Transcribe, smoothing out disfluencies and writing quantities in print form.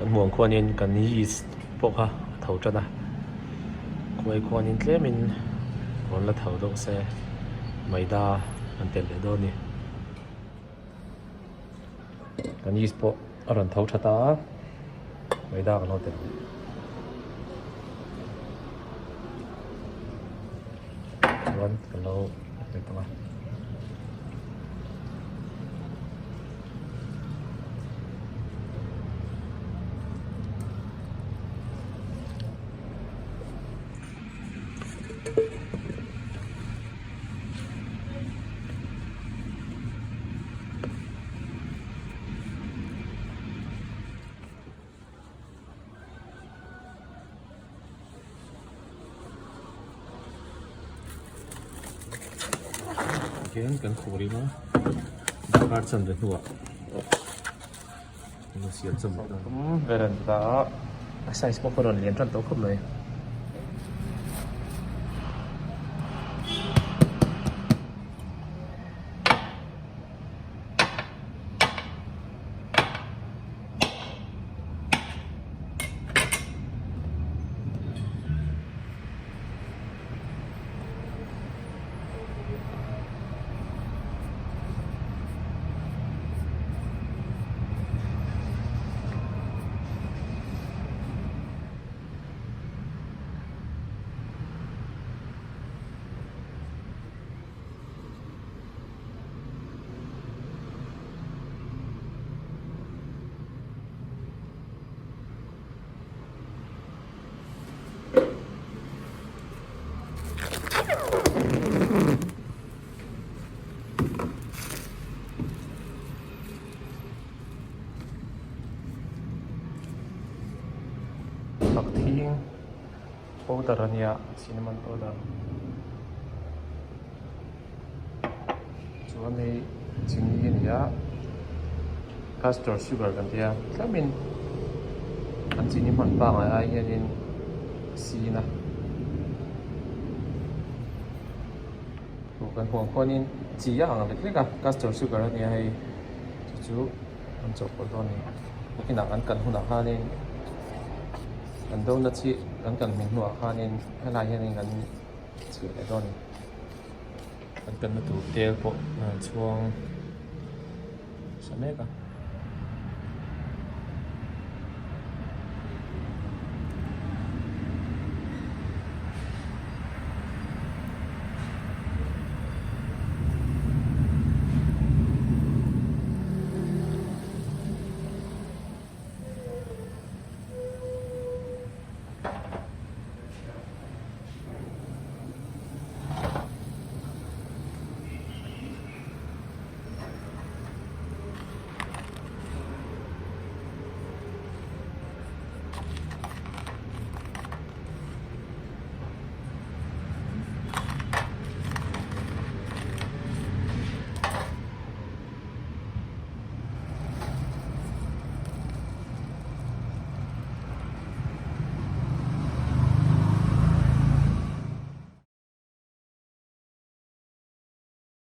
Kan hmuh ang khuanin kan yeast pawh kha a tho tan a, khuai khuanin tlemin rawn la tho deuh se maida an telh leh dawn a ni. Kan yeast pawh a rawn tho tha ta a, maida kan lo telh leh. Chuan kan lo hmet ang a. Tikhian kan khuh rih a darkar chanve hnuah an lo siam cham leh dawn. Vel an ti ta a, a size pawh kha rawn lian tan tawh khawp mai. Thakthing powder a nia cinnamon powder chuan hei chini a ni a castor sugar kan tia tlemin an chini hman pangai ai hianin a sin a kan huang khuanin chi a ang lek lek a castor sugar a nia hei chu chu an chawhpawlh dawn a ni nakinah an kan hunah khanin kan donut hi kan kan hmin hnuah khanin helai hianin kan chhiah leh dawn a ni. Kan kalna tur tel pawh a chhuang sa mek a.